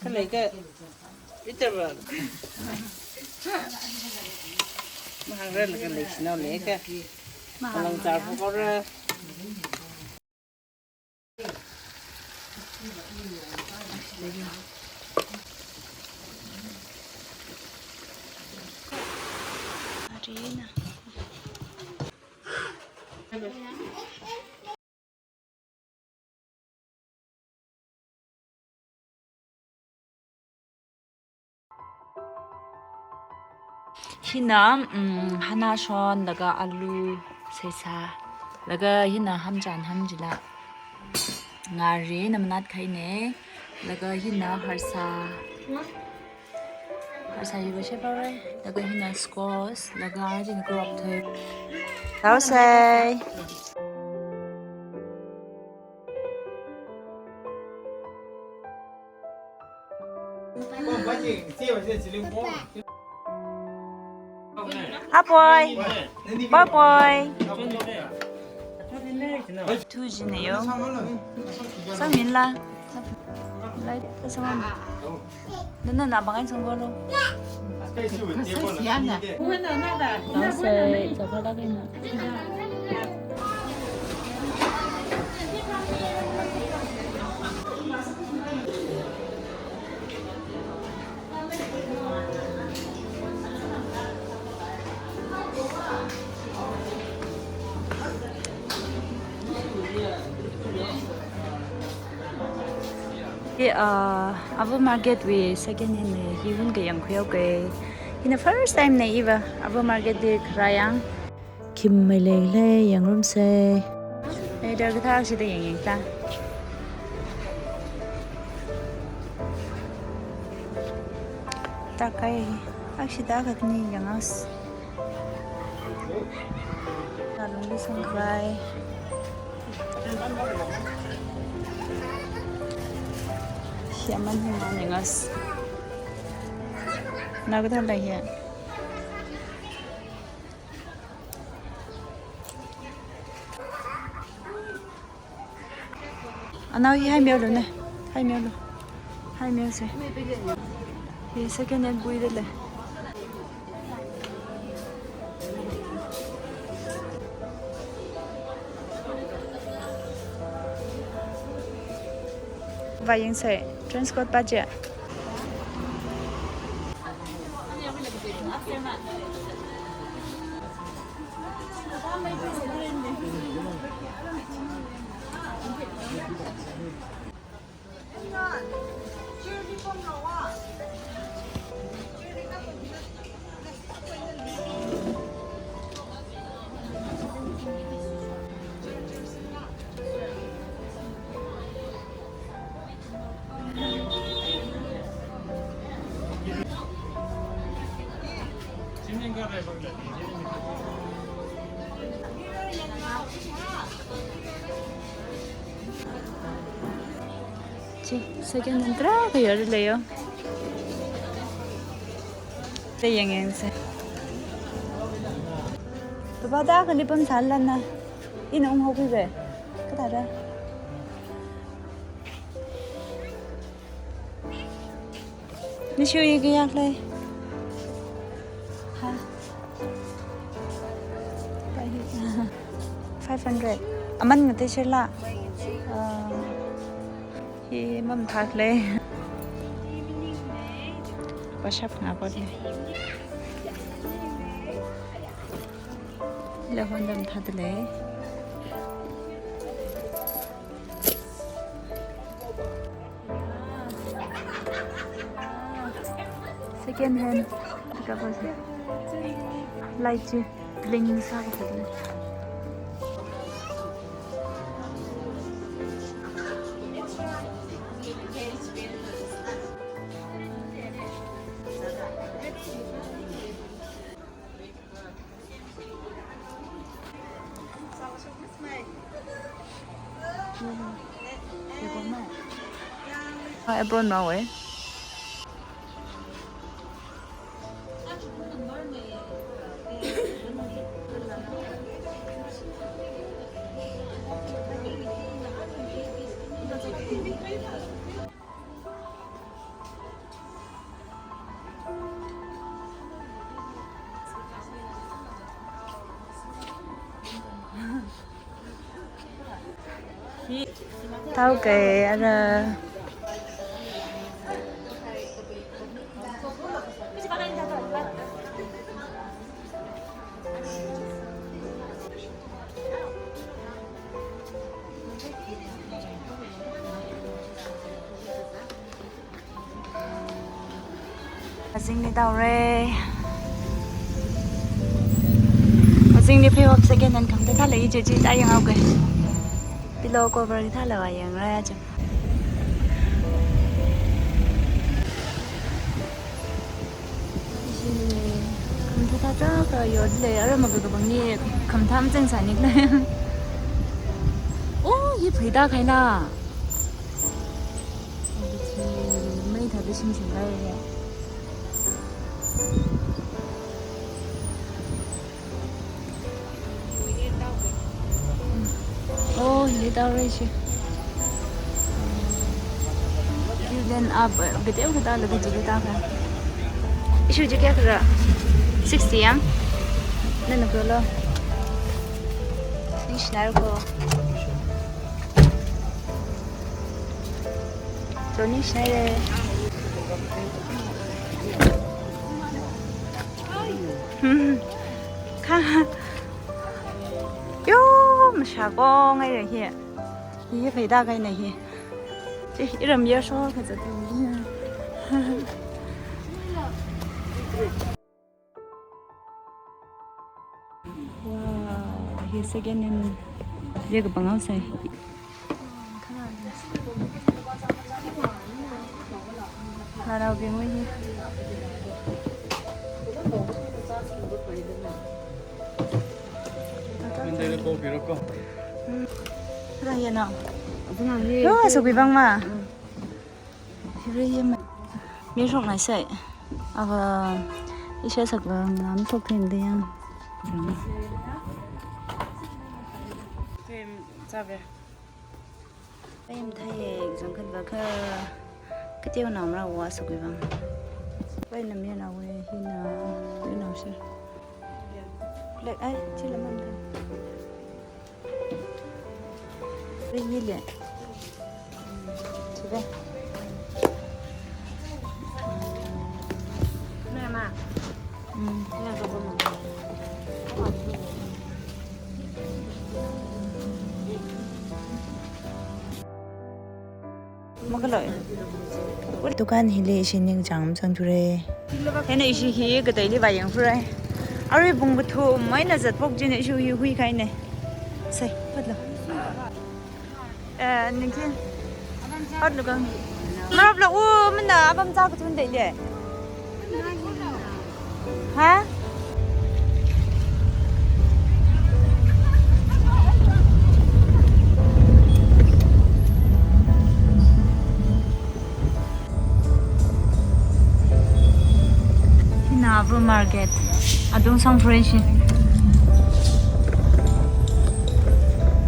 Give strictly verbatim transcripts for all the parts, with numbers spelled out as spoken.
Khalei ka, Peter ba. Mahāngrālaga leishinao lei ka. Malang char phokora. Hina, mm, hana shon laga alu seisā. Laga hina hamchan ham chila. Ngari na manat khaine. Laga hina harsa. Harsa hiva shepare. Laga hina squash. Laga hina crop top. Tausai. Apoi. Apoi. Thu jine yo. Sangminla. Lai, sangmin. Nana na bangai sangkolo. Tausai, chapala kena. Hi, uh, Ava Market wui second hand hi, hi hun kayang khuihaoke. Hina first time na iva Ava Market li kharā yang. Khim mai lei lei yangrumsei. Ei, dor kathā akshida yangyang ta. Takai akshida khatni yangas. Ngalungli sangkhavai. Siaman hi man yangas. Na kathā lei hi. Anao hi haimeolu ne. Haimeolu. Haimeose. Hi second hand bui dele. Vāyangse. Dress code pa je. Chi, second hand tarākha yar leiyo. Te yangyangse. Papa da kali pam sālana. Ina unghaokhuive. Kathāda. Nishu yi kayak lei. Ha. Five hundred. Aman ngatei shela. Ah, hi mamathā lei. Pashap nga pot lei. Lehon dam thāda lei. Second hand. Kapase. Light chi. Bling sākapale. Ah, apron mawe. Tau kei ara. Azingli taure. Azingli pheiwap second hand khamathā thā lei, chi chi ta yanghaoke. Pillow cover thāla yangra chi. Khamathā thā thā yorle, ara makakapangli khamathā mazangsāni khala. Oh, hi pheida kahaina. Mei thāda shim shim lei. Oh, hili taure shi. Then up, eh, kateo katālaga chili tākha. Ishi chi kayākhala? Sixty yang? Nana kolo. Ishi nai ko. Toni shai. Hmm. Kha. Yo, mashako ngai re hi. Hi pheida kahaina hi. Chi iram ya sho kazat. Wow, hi second hand. Ye kapangao sai. Haraobing wui hi. Nandele ko piro ko. Kala yena. Azingli hi. Yo, asuk bibang ma. Mm. Hiri yem. Mi shok nai sai. Ava isha sakla ngam shok thende yang. Tem, sabe. Em thai exam khat va kha. Kateo namra wa sukui bang. Pai nam ya na we hina. Pai nam sir. Lek ai, chila man ka. Pai yile. Chibe. Mama. Mm. Ya ka bama. Makaloi. Dukan hili ishi ningchāng masāngthure. Hina ishi hi kateili vāyangthure. Arui pung kathum eina zatphok jina ishi hi huikahaina. Sai, patlo. Eh, ningkin. Patlo kang. Marapla u mana apam zā kathum teile. Ha? Hina Avro Market. Adung song fresh.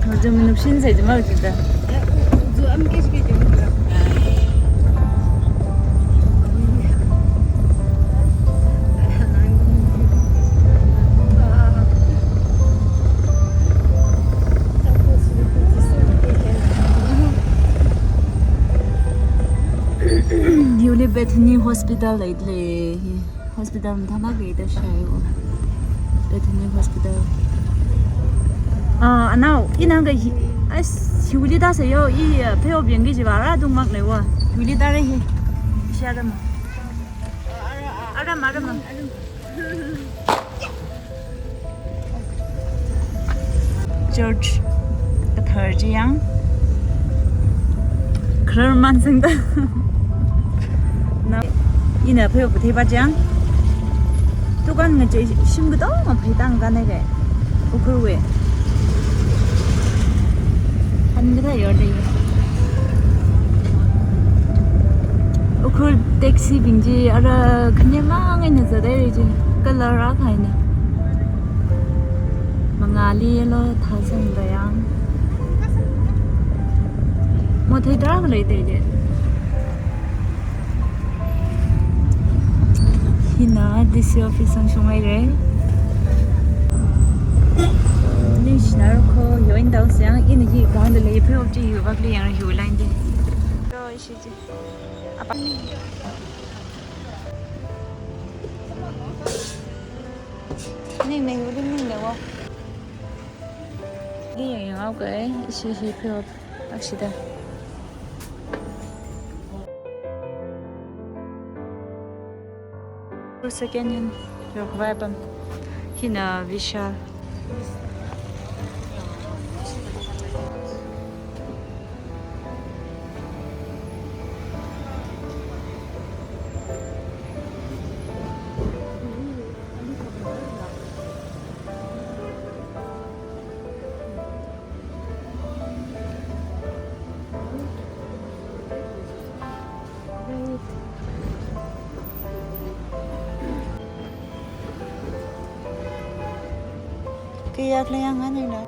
Hojam nupshin sai jama kita. Hiwuili Bethany Hospital leile hi. Hospital mathālāk eina shaiwo. Bethany Hospital. Ah, anao, ina hāngkahai hi, as, hiwuili tāsāyo, i, ah, pheo biang ki jiva ara dung mak leiwa. Hiwuili tāra hi. Ishi aram. Aram, aram. Church kathar chi yang. Kharar mansangda. Na, ina pheo pathei pa chang. Dukan ngachei shim katonga pheitang kanai ke. Ukhrul wui. Hāngkahai yordei. Ukhrul taxi bing chi ara khanyamang eina zatdalei chi. Color akha eina. Mangāli yellow thāsangda yang. Mothei tarākha leidalei. Hina D C office zangshung haira. Ning Shinarko, hiwui eina tao siang, ina hi ground da lei, phe opti hiwui vak li yang hiwui line di. So, ishi chi. Apa? Ning ne, hiwui ning ne wo. Li yang yang au kai, ishi hi phe op. Akshida. Second hand, yok vibe am. Hina Vishal. Kaya kaya ngani na.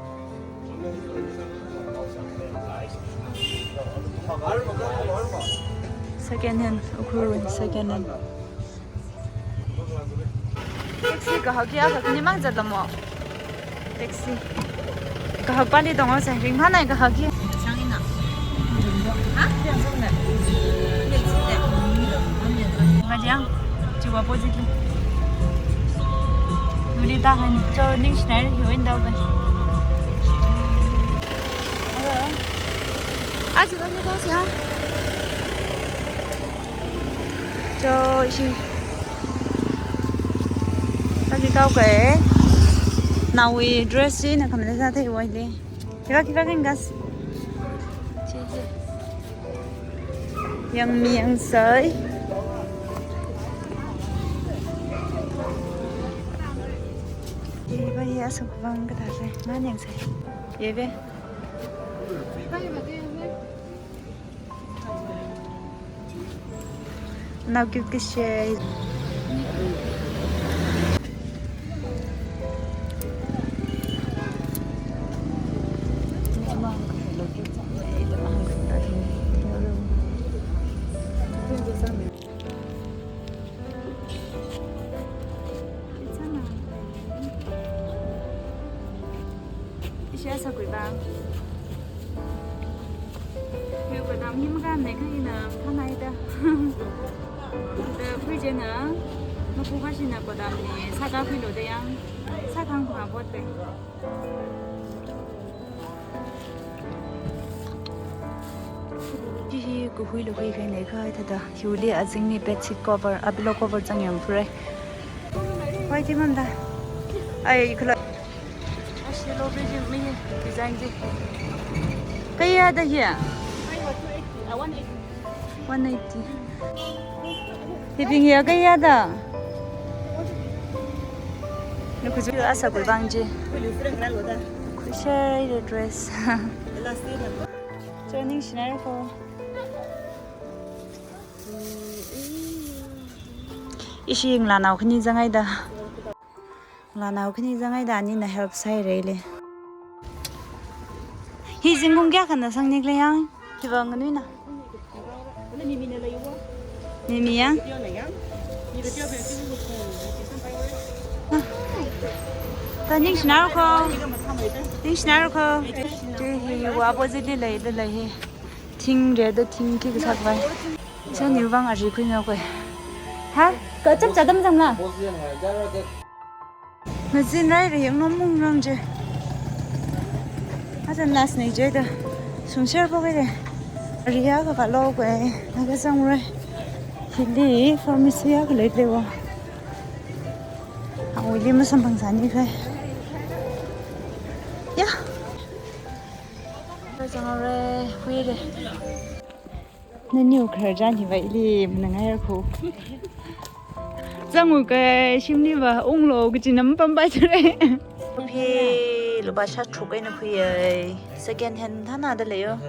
Second hand, Ukhrul second hand. Taxi kahak ya, kahak ni mang jat lamo. Taxi. Kahak pali dong o sa, ring mana kahak ya. Sang ina. Ha? Kajang. Chiwa positive. Nuli tahan. Cho ning shinai, hiwui eina tao ba. Hello. Ah, chiwa ni tao siang. Cho, ishi. Kaki kau ke. Naowui dress chi na kamla sa thei wai le. Kira kira king gas. Chi chi. Yang mi yang sai. Ye ba ya sa vang ka ta sai. Man yang sai. Ye be. Now give this share. Ishi asakui ba. Yu kodam him kam ne kha ina thanai da. Da phui je na. Mapu kha shina kodam ni saka phui lo da yang. Sakang kha bot pe. Hi hi kuhui lo hui khai nei khai thada. Hiwui azingli bedsheet cover, a pillow cover chang yang phure. Wai ti mam da. Ai khala. Ashi lo bridging mi design ji. Kaya da hiya? One eighty. Hibing hiya kaya da? Nakuju asakui bang ji. Kushai the dress. Training shinai ko. Ishi ngalānao khani zangai da. Ngalānao khani zangai da, anina help sāhaira le. Hi zingkum kayākha na sangni khala yang? Hi vang nui na. Mimi yang? Ta ningshina ko. Ningshina ko. Chi hi wa opposite li leida lei hi. Thing re da thing ki kasak vai. Isa niu vang ari khui na koi. Ha? Ka chap chadam jam la. Ngazin rai ri yang nom mung rang je. Ajan last ni je da. Sungshar po koi de. Ari ya ka kalo koi. Naga sang rai. Hili pharmacy ya ka lei lei wa. Ang uli masampang sani koi. Ya. Zangre, huire. Naniu kharjan hi vai ili manangai ko. Zangu kai shimli va unglo kaji nam pampai ture. Phi luba sha thruk eina khuiye. Second hand thana da leiyo.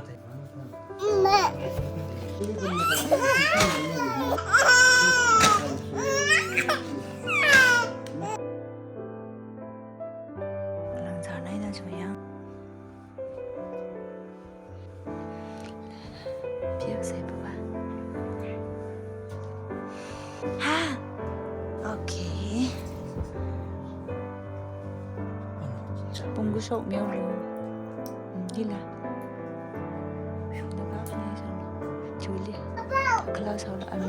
Langzar nai na chuya. Piak sai papa. Ha. Okay. Pung Shok myo lo. Hmm, hila. Shok da ka kani shok. Julie. Kala shok la anu.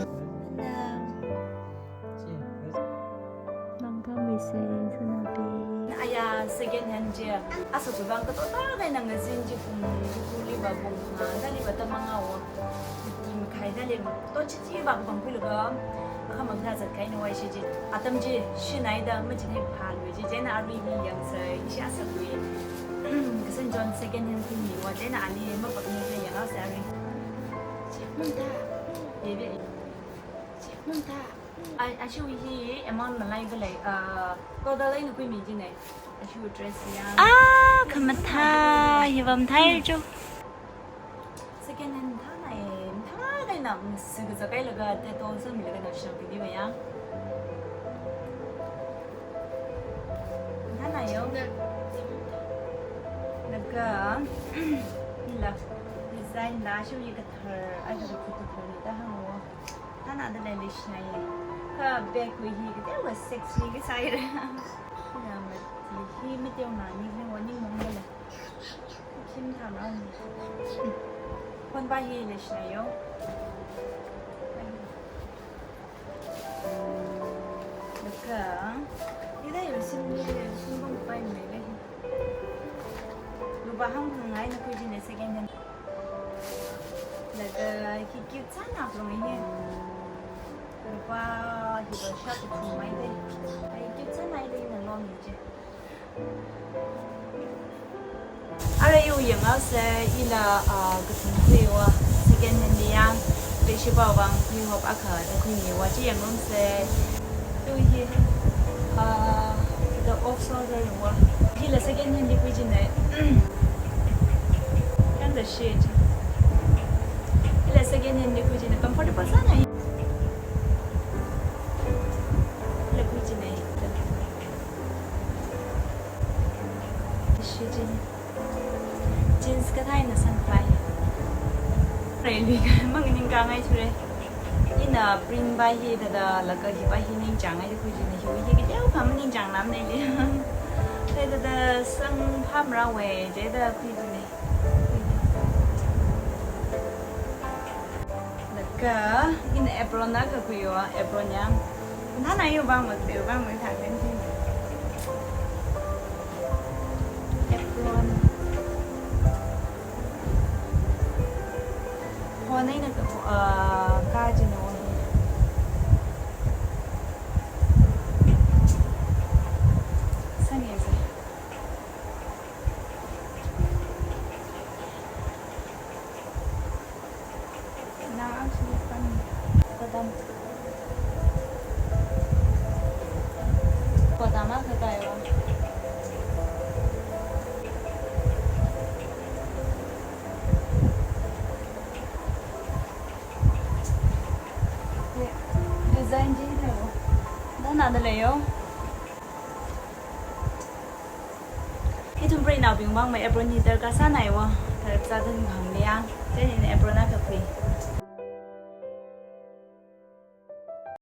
Mangpa mese suna pe. Aya, second hand chi. Asa kuibang kato ta kai nang ngazin chi pung, kuli ba pung, ah, dali ba ta manga wa. Kim kai dali ba. To chi chi ba pang kui lo ga. Kha mang na zat kai na wai shi chi. Atam chi, shi nai da, ma chi nai pha lo chi. Chieina arui hi yang sai, shi asa kui. Kasan John second hand pung ni wa, chieina ali ma pak ni kai yang asa arui. Chi pung ta. Ye be. Chi pung ta. Ai, ashu hi amount malai belai, ah, total eina kui mi jine. Ashu dress ya. Ah, khamathā, hi bam thai jo. Second hand thana e, thana kai na, misi ka zakai laga, te to so mi laga na shang pidi ba ya. Thana yo. Laga, ila, design la, ashu hi kathar, ai ka kutu thar ni ta hang wo. Thana da lei leishinai. Kha bag wui hi kateokha sexy kasā haira. Ina mati hi mateonani hi wani mong da lei. Kim tham rao ni. Phone pa hi leishinai yo. Laga, ina yo sim ni, sim bang pai ni lei. Lupā hāngphang ngai na kui jine second hand. Laga hi cute sāna apong hi. Lupā hi ba shop tu mai de. Ai cute sāna ai de na long ni je. Ara yu yang ase ila, ah, kathum kui wa second hand ni yang. Pe shi ba wang kui hop akha da kui ni wa chi yang rum se. Tu hi, ah, the off shoulder wa. Hila second hand ni kui jine. Yang da shi chi. Hila second hand ni kui jine comfortable sāna. Hila kui jine. Shi jine. Jeans kathā eina sangpai. Rei lui ka mang ningkang ai thure. Ina print pa hi thāda laga hi pa hi ningchāng ai thui jina hi hi kateokha maningchāng nam nei le. Thāda thāda sang pham ra wei je da thui thui nei. Laga, ina apron na kakhui wa, apron yang. Nana yo bang mak, yo bang mak thang kan jin. Apron. Ho nai na ka, ah, ka jin wa. Sang ye sa. Now I'm sleep on Kodam. Kodam a kakai wa. Design ji le wo. Nana da le yo. Ithum preinaobing mang mai apron hi darkar sānai wa, darkar sāda hāngli ya. Chieina apron a kakhui.